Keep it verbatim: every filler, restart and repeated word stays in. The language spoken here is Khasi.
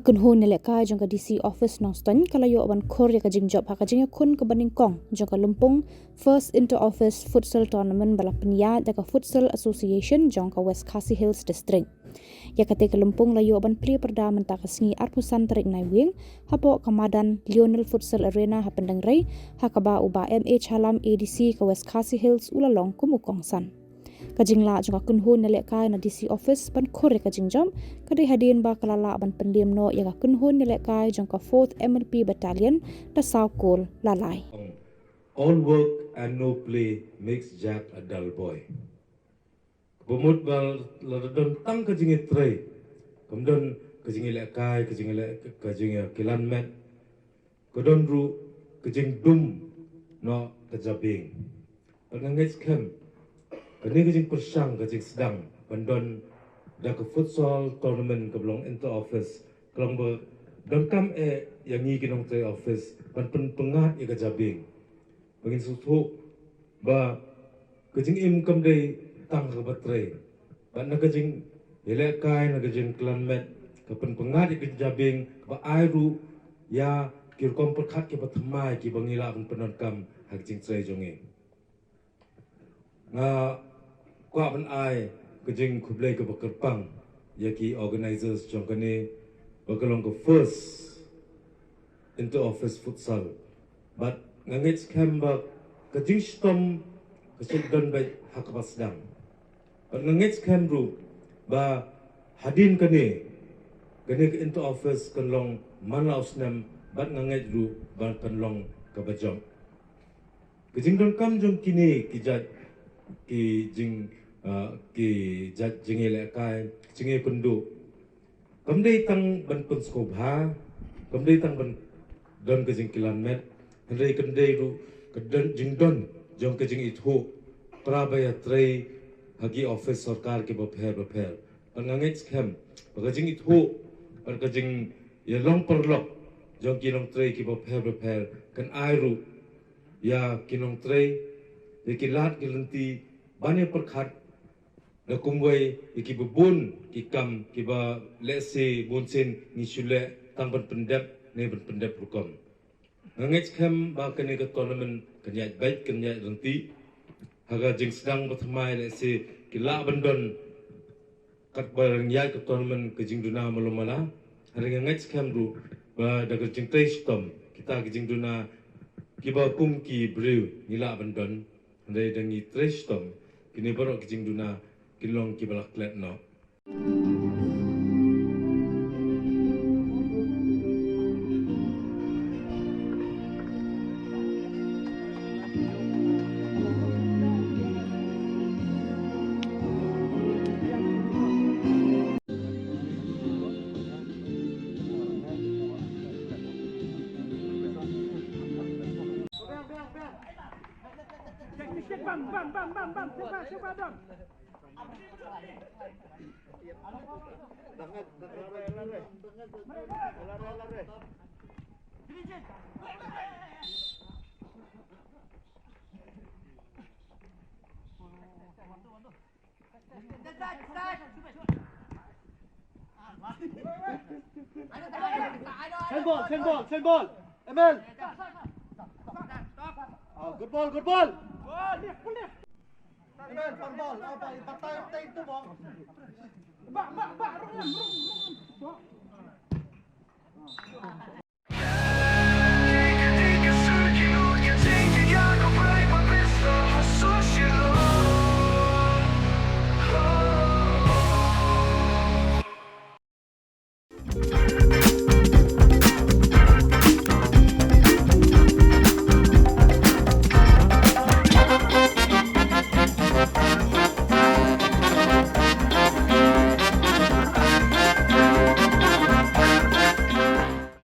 kynhun ïalehkai jong ka D C Office Nongstoiñ ka la ïoh ban khur ïa ka jingjop ha ka jingïakhun kaba nyngkong jong ka lympung First Inter Office Futsal Tournament ba la pynïaid da ka Futsal Association jong ka West Khasi Hills District. Ïa katei ka lympung la ïoh ban plie pyrda mynta ka sngi arphew san tarik Naiwieng hapoh ka madan Lionel Futsal Arena ha Pyndengrei, ha kaba u Bah M A Chalam, A D C ka West Khasi Hills, u la long kum u kongsan. Ka jinglah jong ka kynhun ïalehkai na D C Office ban khur ïa ka jingjop ka dei hadien ba ka la lah ban pynliem noh ïa ka kynhun ïalehkai jong ka Fourth M L P Battalion da saw kol la lai. All work and no play makes Jack a dull boy. Ka mut ba lada don tang ka jingïatrei, kam don ka jingïalehkai, ka jingïaleh, ka jingïakilan met, ka don ruh ka jingdum noh ka jabieng. Bad nga ngeit skhem kane ka jingpyrshang, ka jingsdang ban don da ka futsal tournament kaba long inter office, ka long ba donkam eh ïa ngi ki nongtrei office ban pynpyngngad ïa ka jabieng. Ba ngin sngewthuh ba ka jingim kam dei tang kaba trei, bad na ka jingïalehkai, na ka jingklan met, ka pynpyngngad ïa ka jabieng, kaba ai ruh ïa ki rukom pyrkhat kiba thymmai kiba ngi lah ban pyndonkam ha ka jingtrei jong ngi. Nga kwah ban ai ka jingkhublei kaba kyrpang ïa ki organisers jong kane ba ka long ka first inter office futsal. Bad nga ngeit skhem ba ka jingshitom ka shu don beit ha kaba sdang. Bad nga ngeit skhem ruh ba hadien kane, kane ka inter office kan long man la u snem, bad nga ngeit ruh ba kan long kaba jop. Ka jingdonkam jong kine ki jait, ki jing, ah, ki jait jingïalehkai, jingïakynduh, kam dei tang ban pynsngewbha, kam dei tang ban don ka jingkilan met, hynrei kan dei ruh ka don, jingdon jong ka jingithuh para ba ïatrei ha ki office sorkar kiba pher ba pher. Bad nga ngeit skhem ba ka jingithuh bad ka jingïalong paralok jong ki nongtrei kiba pher ba pher kan ai ruh ïa ki nongtrei, ïa ki lad ki lynti ban ïa pyrkhat da kumwei ïa kiba bun ki kam kiba lehse bunsien ngi shu leh tang ban pyndep ne ban pyndep rukom. Nga ngeit skhem ba kane ka tournament kan ïaid beit, kan ïaid ryntih ha ka jingsdang ba thymmai. Lehse ki lah ban don katba ngi ïaid ka tournament ka jingduna malu mala. Hynrei nga ngeit skhem ruh ba da ka jingtrei shitom, kita ki jingduna kiba kum ki briew ngi lah ban don. Hynrei da ngi trei shitom, kine baroh ki jingduna kin long kiba la klet noh. Send ball, send ball, send ball. Emil. Oh, good ball, good ball. Emil, pang ball. Oh, ball. Batai, batai itu, ball.